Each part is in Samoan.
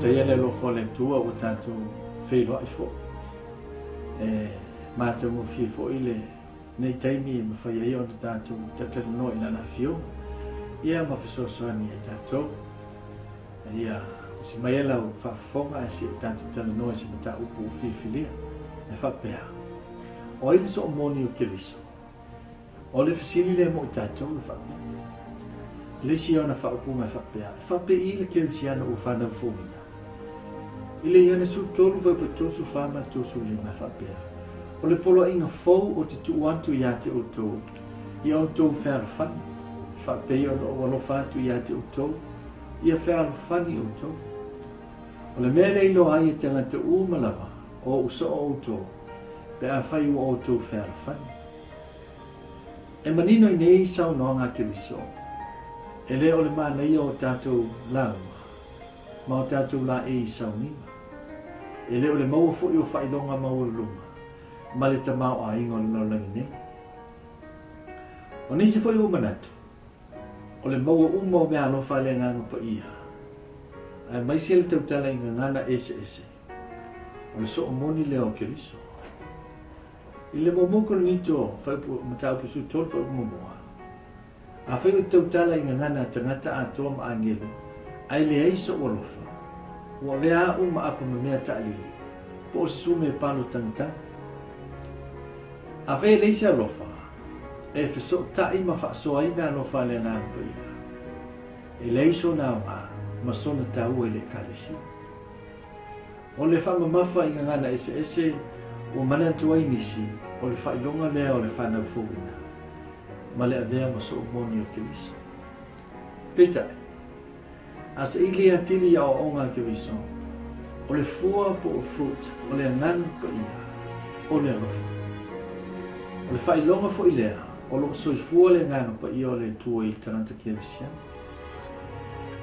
Faafetaia le alofa o le Atua ua tatou feiloai foi. E matagofie foi lenei taimi e mafai ai ona tatou talatalanoa i Lana Afioga, ia ma fesoasoani ia i tatou. Ia usi mai lau faafofoga ae se i tatou talanoa i se mataupu ua filifilia. E faapea, o ai le soo moni o Keriso? O le fesili lea mo i tatou e faapea. Le isi ona faaupuga e faapea, e faapei le kerisiano ua fanau fouina. I le Ioane 13 fuaiupu 34 ma le 35 e faapea, o le poloaiga fou ou te tuu atu ia te outou, ia outou fealofani, faapei ona ou alofa atu ia te outou, ia fealofani outou. O le mea lea e iloa ai e tagata uma lava, o ou soo outou, pe afai ua outou fealofani. E manino i nei saunoaga a Keriso, e le o le manaia o tatou lauga ma o tatou laei sauniga. E le o le maua foi o faailoga maualuluga ma le tamaoaiga o le lalolagi nei. O nisi foi ua manatu, o le maua uma o meaalofa a le Agaga Paia, aemaise le tautala i gagana eseese, o le soo moni lea o Keriso. I le muamua Korinito fuaiupu mataupu 13 fuaiupu muamua, afai ou te tautala i gagana a tagata atoa ma agelu, ae leai sou alofa, ua avea au ma apa ma mea taalili, po o se sume e palo tagitagi. Afai e leai se alofa, e fesootai ma faasoa ai meaalofa a le Agaga Paia, e leai sona aoga ma sona taua i le Ekalesia. O le faamamafa i gagana eseese ua manatu ai nisi, o le faailoga lea o le fanau fouina ma le avea ma soo moni o Keriso. Peitai, a saili atili i aoaoga a Keriso, o le fua po o fruit o le Agaga Paia, o le alofa. O le faailoga foi lea o lo o soifua le Agaga Paia o le Atua i le tagata kerisiano.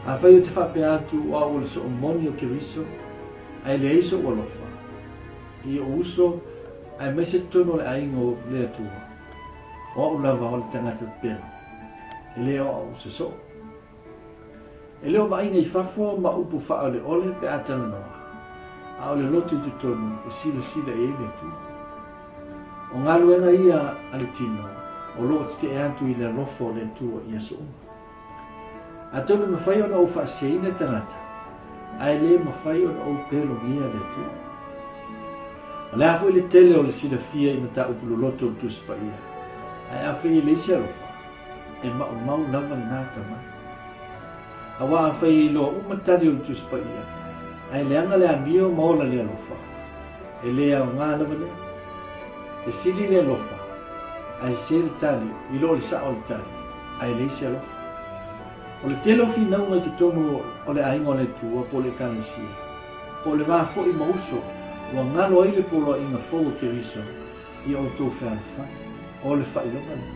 Afai ou te faapea atu o au o le soo moni o Keriso, ae leai sou alofa, i ou uso aemaise totonu o le aiga o le Atua, o au lava o le tagata pepelo, e le o au se soo. E le o vaaiga i fafo ma upu faaoleole pe a talanoa, a o le loto i totonu e silasila i ai le Atua. O galuega ia a le tino o lo o tetee atu i le alofa o le Atua i aso uma. Atonu e mafai ona ou faaseseina tagata, ae le mafai ona ou pelogia le Atua. O le a foi le tele o le silafia i mataupu loloto o le Tusi Paia, ae afai e leai se alofa, e maumau lava lena atamai. Aua afai e iloa uma tali o le Tusi Paia, ae leaga le amio ma ola le alofa, e le aoga lava lea. E sili le alofa, ae sese le tali i lo le sao o le tali, ae leai se alofa. O le tele o finauga i totonu o le aiga o le Atua po o le Ekalesia, po o le va foi ma uso ua galo ai le poloaiga fou o Keriso i outou fealofani, o le faailoga lea.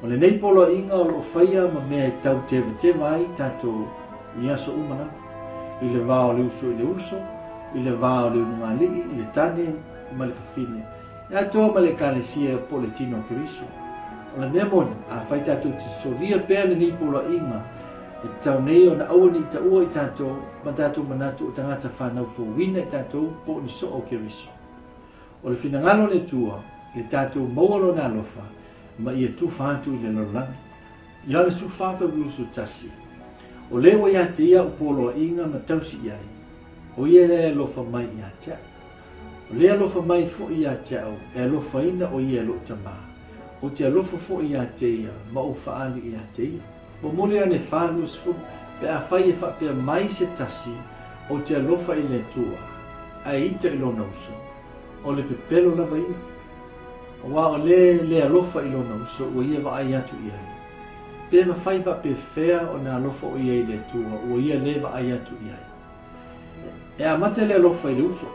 O lenei poloaiga o lo o faia ma mea e tau tevateva ai tatou i aso uma lava, i le va o le uso i le uso, i le va o le ulugalii i le tane ma le fafine, e atoa ma le Ekalesia po o le tino o Keriso. O le mea moni, afai tatou te solia pea lenei poloaiga, e tatau nei ona aua ne i taua i tatou ma tatou manatu o tagata fanau fouina i tatou po o ni soo o Keriso. O le finagalo o le Atua, ia tatou maua Lona alofa ma ia tufa atu i le lalolagi. Ioane 14 fuaiupu 21, O le ua ia te ia au poloaiga ma tausi i ai, o ia lea e alofa mai ia te au. O le alofa mai foi ia te au, e alofaina o ia e lou Tama, ou te alofa foi ia te ia ma ou faaali ia te ia. Momoli Ioane 4:20, Pe afai e faapea mai se tasi, ou te alofa i le Atua, ae ita i lona uso, o le pepelo lava ia. Aua o le le alofa i lona uso ua ia vaai atu i ai. Pe mafai faapefea ona alofa o ia i le Atua ua ia le vaai atu i ai? E amata le alofa i le uso,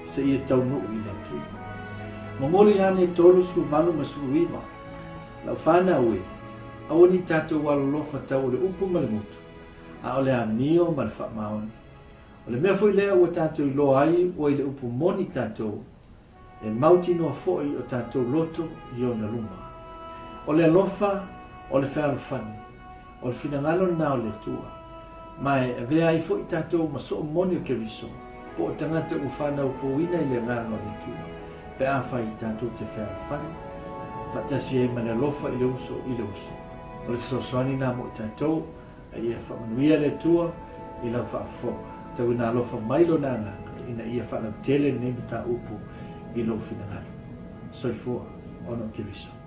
seia taunuu i le Atua. Momoli Ioane 3:18 ma 19, Lau fanau e, aua ne i tatou alolofa tau o le upu ma le gutu, a o le amio ma le faamaoni. O le mea foi lea ua tatou iloa ai ua i le upu moni tatou, e mautinoa foi o tatou loto i ona luma. O le alofa, o le fealofani, o le finagalo lena o le Atua. Ma e avea ai foi tatou ma soo moni o Keriso, po o tagata ua fanau fouina i le Agaga o le Atua, pe afai tatou te fealofani, faatasi ai ma le alofa i le uso i le uso. O le fesoasoani lena mo i tatou, a ia faamanuia le Atua i lau faafofoga. Tau ina alofa mai Lona Agaga ina ia faalautele lenei mataupu i lou finagalo. Soifua ona o Keriso.